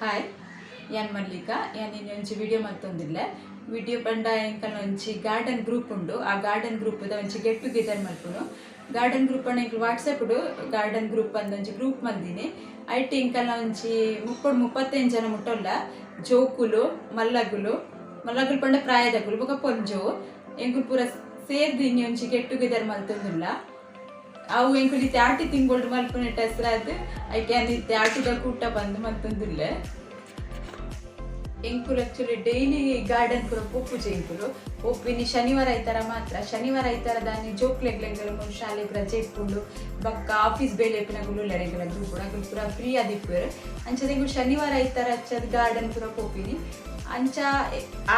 Hi, ಯಾನ್ ಮಲ್ಲಿಕಾ. ಯಾನ್ ಒಂಜಿ ವಿಡಿಯೋ ಮಲ್ತೊಂದಿಲ್ಲೆ. ವಿಡಿಯೋ ಪಂಡ ಎಂಕಲ್ನ ಒಂಜಿ ಗಾರ್ಡನ್ ಗ್ರೂಪ್ ಉಂಡು. ಆ ಗಾರ್ಡನ್ ಗ್ರೂಪ್ ದ ಒಂಜಿ ಗೆಟ್ ಟುಗೆದರ್ ಮಲ್ಪುನು. ಗಾರ್ಡನ್ ಗ್ರೂಪ್ ಪಂಡ ಎಂಕುಲು ವಾಟ್ಸಪ್ ಗಾರ್ಡನ್ ಗ್ರೂಪ್ ಅಂದ್ ಒಂಜಿ ಗ್ರೂಪ್ ಮಲ್ದಿನಿ. ಐಟ್ ಎಂಕಲ್ನ ಒಂಜಿ 30-35 ಜನ ಮುಟ್ಟೊಲ್ಲ ಜೋಕುಲು, ಮಲ್ಲಗುಲು, ಮಲ್ಲಗುಲು ಪಂಡ ಪ್ರಾಯದಗುಲು ಬೊಕ ಪೊಂಜೋವು ಎಂಕುಲು ಪೂರ ಸೇರ್ದ್ ಇನಿ ಒಂಜಿ ಗೆಟ್ ಟುಗೆದರ್ ಮಲ್ತೊಂದುಲ್ಲ. ಅವು ಎಂಕುಲು ಇತ್ತೆ ಆಟಿ ತಿಂಗೊಳ್ಡು ಮಲ್ಪುನೆಟ್ ಹೆಸರಾದ್ ಐಕೆ ಯಾನ್ ಇತ್ತೆ ಆಟಿದ ಕೂಟ ಬಂದ್ ಮಲ್ತೊಂದುಲ್ಲೆ. ಎಂಕುಲು ಆಕ್ಚುಲಿ ಡೈಲಿ ಗಾರ್ಡನ್ ಪೂರ ಪೋಪುಜಿ. ಎಂಕುಲು ಪೋಪಿನಿ ಶನಿವಾರ ಐತಾರ ಮಾತ್ರ. ಶನಿವಾರ ಐತಾರ ದಾನಿ ಜೋಕ್ಲೆಗ್ಲೆಗ್ಲ ಶಾಲೆಗ್ ರಜೆ ಇಪ್ಪುಂಡು. ಬೊಕ್ಕ ಆಫೀಸ್ ಬೇಲೆ ಇಪ್ಪುನಕುಲು ಉಲ್ಲೆರ್ ಎಂಕಲ್ನ ಗ್ರೂಪ್, ಅಕುಲು ಪೂರ ಫ್ರೀ ಆದಿಪ್ಪುವೆರ್. ಅಂಚದ ಎಂಕುಲು ಶನಿವಾರ ಐತಾರ ಅಚ್ಚದ್ ಗಾರ್ಡನ್ ಪೂರ ಪೋಪಿನಿ. ಅಂಚ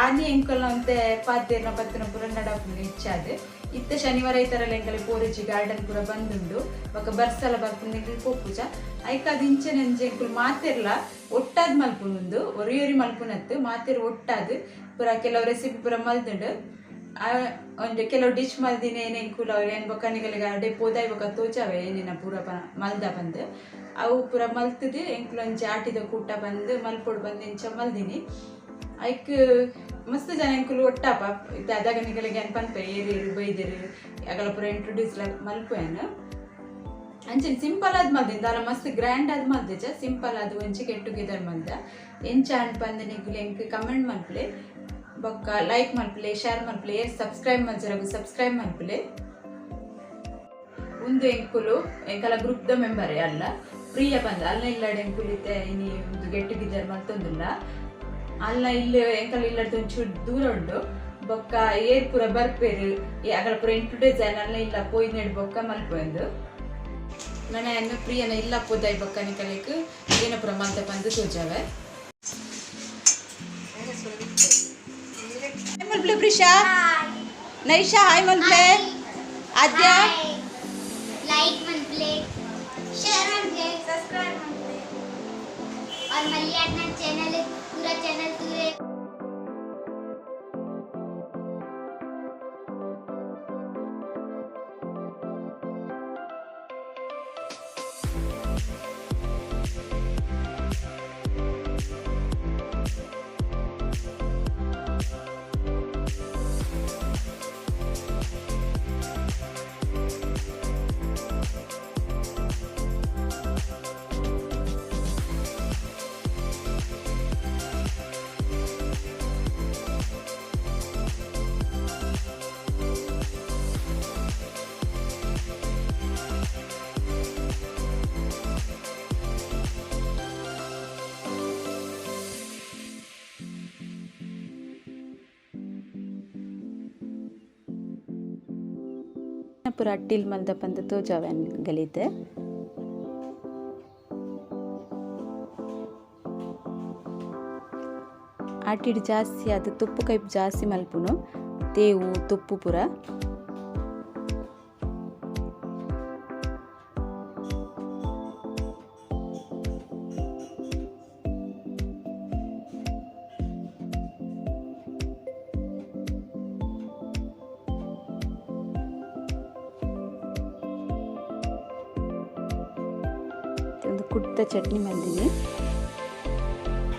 ಆನಿ ಎಂಕಲ್ನ ಒಂತೆ ಪಾತೆರ್ನ ಪತ್ತುನ ಪೂರ ನಡಪುಂಡು ಹೆಚ್ಚಾದ್. ಇತ್ತೆ ಶನಿವಾರ ಐತಾರಲ ಎಂಕಲೆ ಪೋರೆಜಿ, ಗಾರ್ಡನ್ ಪೂರ ಬಂದುಂಡು. ಬೊಕ್ಕ ಬರ್ಸಲ ಬರ್ಪುಂಡು, ಎಂಕುಲು ಪೋಪುಜ. ಐಕಾದ್ ಇಂಚನೆ ಒಂಜಿ ಎಂಕುಲು ಮಾತೆರ್ಲ ಒಟ್ಟಾದ್ ಮಲ್ಪುನುಂದು, ಒರಿ ಒರಿ ಮಲ್ಪುನತ್ತು, ಮಾತೆರ್ ಒಟ್ಟಾದ್ ಪೂರ ಕೆಲವು ರೆಸಿಪಿ ಪೂರ ಮಲ್ದುಂಡು. ಒಂಜಿ ಕೆಲವು ಡಿಶ್ ಮಲ್ದಿನ ಎಂಕುಲು ಏನ್ ಬೊಕ್ಕ ನಿಗಲಿಗೆ ಅಡೆ ಪೋದಾಯ್ ಬೊಕ್ಕ ತೋಜಾವೆ ಏನೇನ ಪೂರ ಮಲ್ದ ಬಂದು. ಅವು ಪೂರ ಮಲ್ತದು ಎಂಕುಲು ಒಂಜಿ ಆಟಿದ ಕೂಟ ಬಂದು ಮಲ್ಪೊಡು ಬಂದು ಇಂಚ ಮಲ್ದಿನಿ. ಐಕ್ ಮಸ್ತ್ ಜನ ಎಂಕುಲು ಒಟ್ಟಾಪ ಇತ್ತೆ ಅದಾಗ ನಿಗಲಿಗೆ ಏನ್ ಪನ್ಪೆ ಏರು ಏರು ಬೈದೆರು ಅಗಲ ಪೂರ ಇಂಟ್ರೊಡ್ಯೂಸ್ ಮಲ್ಪುವೇನು. ಅಂಚನೆ ಸಿಂಪಲ್ ಆದ್ ಮಲ್ದಿನಿ, ದಾಲ ಮಸ್ತ್ ಗ್ರ್ಯಾಂಡ್ ಆದ್ ಮಲ್ದಿಜ. ಸಿಂಪಲ್ ಆದ್ ಒಂಜಿ ಗೆಟ್ ಟುಗೆದರ್ ಮಲ್ದ. ಎಂಚ ಅನ್ಪಂದ್ ನಿಗುಲು ಎಂಕ್ ಕಮೆಂಟ್ ಮಲ್ಪುಲೆ, ಬೊಕ್ಕ ಲೈಕ್ ಮಲ್ಪುಲೆ, ಶೇರ್ ಮಲ್ಪುಲೆ. ಏರ್ ಸಬ್ಸ್ಕ್ರೈಬ್ ಮಲ್ಜರಗು ಸಬ್ಸ್ಕ್ರೈಬ್ ಮಲ್ಪುಲೆ. ಉಂದು ಎಂಕುಲು ಎಂಕಲ ಗ್ರೂಪ್ ದ ಮೆಂಬರ್ ಅಲ್ಲ ಪ್ರಿಯ ಬಂದ ಅಲ್ಲ ಇಲ್ಲಡೆ ಎಂಕುಲು ಇತ್ತೆ ಇನಿ ಒಂದು ಗೆಟ್ ಟುಗೆದರ್ ಮಲ್ತೊಂದುಲ್ಲ. ಅಲ್ಲ ಇಲ್ಲಿ ಎಂಕಲ ಇಲ್ಲಡ್ದು ಒಂಚೂರು ದೂರ ಉಂಡು. ಬೊಕ್ಕ ಏರ್ ಪೂರ ಬರ್ಪೇರು ಅಗಲ ಪೂರ ಇಂಟ್ರೊಡ್ಯೂಸ್ ಆಯ್ನ ಅಲ್ಲ ಇಲ್ಲ ಪೋಯಿನೆಡ್ ಬೊಕ್ಕ ಮಲ್ಪೊಂದು. ನನ ಎನ್ನ ಪ್ರಿಯನ ಇಲ್ಲ ಪೋದಾಯ್ ಬೊಕ್ಕ ನಿಕಲೆಗ್ ಏನ ಪೂರ ಮಲ್ತ ಪಂದ್ ತೋಜಾವೆ. ಹಾಯ್ ಮಲ್ಪುಲೆ ಪ್ರಿಷಾ, ನೈಷಾ ಹಾಯ್ ಮಲ್ಪುಲೆ, ಆದ್ಯ. लाइक मल्पले, शेयर मल्पले, सब्सक्राइब मल्पले और मल्याण चैनल पूरा चैनल पूरे. ಪೂರ ಅಟ್ಟಿಲ್ ಮಲ್ದ ಪಂದ್ ತೋಜಾವೆ ಗಲೀತೆ. ಆಟಿಡ್ ಜಾಸ್ತಿ ಅದು ತುಪ್ಪು ಕೈಪ್ ಜಾಸ್ತಿ ಮಲ್ಪುನು, ತೇವು ತುಪ್ಪು ಪೂರ. ಒಂದು ಕುಟ್ಟ ಚಟ್ನಿ ಮಲ್ದಿನಿ,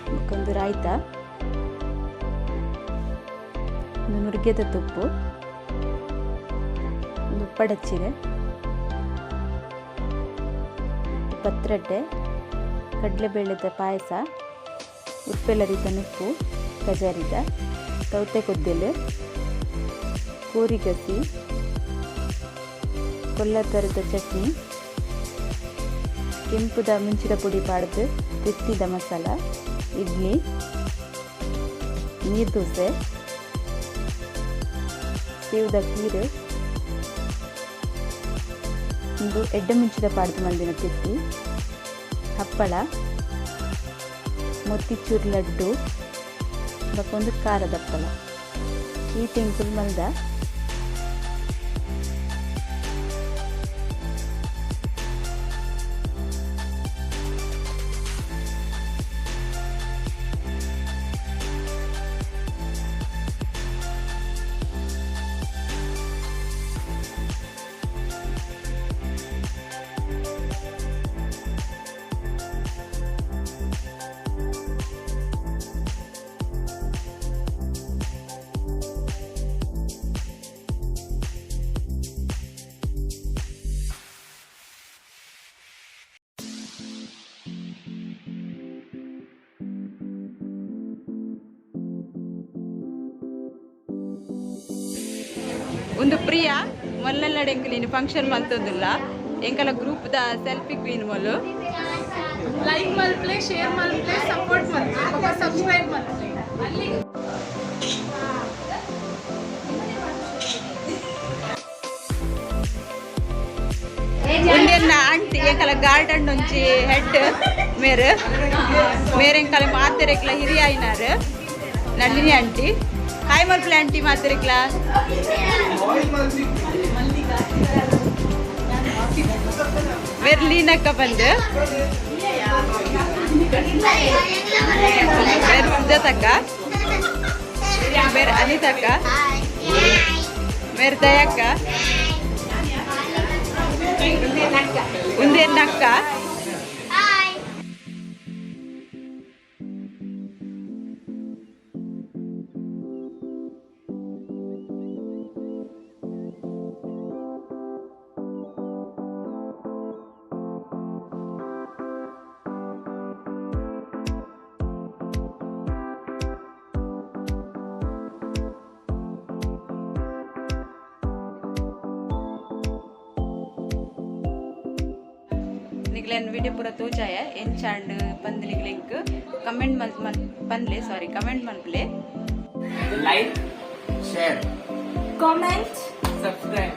ಬೊಕ್ಕೊಂದು ರಾಯ್ತ, ಒಂದು ನುರ್ಗೆದ ತುಪ್ಪು, ಒಂದು ಉಪ್ಪಡಚ್ಚಿರೆ, ಪತ್ರಡ್ಡೆ, ಕಡಲೆಬೇಳೆದ ಪಾಯಸ, ಉಪ್ಪೆಲರಿದ ನುಪ್ಪು, ಗಜರಿದ ತೌತೆ ಕೊದ್ದೆಲು, ಕೋರಿಗಸಿ, ಕೊಲ್ಲತರದ ಚಟ್ನಿ, ಕೆಂಪುದ ಮುಂಚಿದ ಪುಡಿ ಪಾಡ್ದು ತಿತ್ತಿದ ಮಸಾಲ, ಇಡ್ಲಿ, ನೀರು ದೋಸೆ, ಸೇವ್ದ ಕೀರು, ಒಂದು ಎಡ್ಡೆ ಮುಂಚಿದ ಪಾಡ್ದು ಮಲ್ದಿನ ತಿತ್ತಿ, ಹಪ್ಪಳ, ಮೊತಿಚೂರ್ ಲಡ್ಡು, ಬೊಕ್ಕೊಂದು ಖಾರದ ಹಪ್ಪಳ. ಈ ತಿಂಕುಲು ಮಲ್ದ. ಒಂದು ಪ್ರಿಯಾ ಮೊಲ್ಲೆಲ್ಲ ಎಂಕುಲು ಫಂಕ್ಷನ್ ಮಲ್ತೊಂದುಲ್ಲ. ಎಂಕಲ ಗ್ರೂಪ್ ದ ಸೆಲ್ಫಿ ಕ್ವೀನ್ ಮೊಲ್ಲು. ಲೈಕ್ ಮಲ್ಪ್ಲೆ, ಶೇರ್ ಮಲ್ಪ್ಲೆ, ಸಪೋರ್ಟ್ ಮಲ್ಪ್ಲೆ, ಬೊಕ ಸಬ್ಸ್ಕ್ರೈಬ್ ಮಲ್ಪ್ಲೆ. ಉಂದೆನ್ನ ಆಂಟಿ, ಎಂಕಲ ಗಾರ್ಡನ್ ಒಂಜಿ ಹೆಡ್ ಮೇರ್. ಮೇರ್ ಎಂಕಲ ಮಾತೆರೆಕ್ಲ ಹಿರಿಯ ಆಯ್ನಾರ್ ನಳಿನಿ ಆಂಟಿ. ಹಾಯ್ ಮಲ್ಪ್ಲೆ ಆಂಟಿ ಮಾತೆರೆಕ್ಲ. ಮೇರ್ ಲೀನಕ್ಕ ಬಂದು, ಮೇರ್ ಸುಜಾತಕ್ಕ, ಮೇರ್ ಅನಿತಕ್ಕ, ಮೇರ್ ದಯಕ್ಕ, ಉಂದೆನ್ನಕ್ಕ. ಹಾಯ್. ನಿಗ್ಲೆನ್ ವಿಡಿಯೋ ಪೂರ ತೋಜಾಯ ಎಂಚಾಂಡ್ ಪಂದ್ ನಿಗ್ಲೆಂಕ್ ಕಮೆಂಟ್ ಮಲ್ ಮಲ್ ಪನ್ಲೆ, ಸಾರಿ, ಕಮೆಂಟ್ ಮಲ್ಪ್ಲೆ. Like, share, comment, subscribe.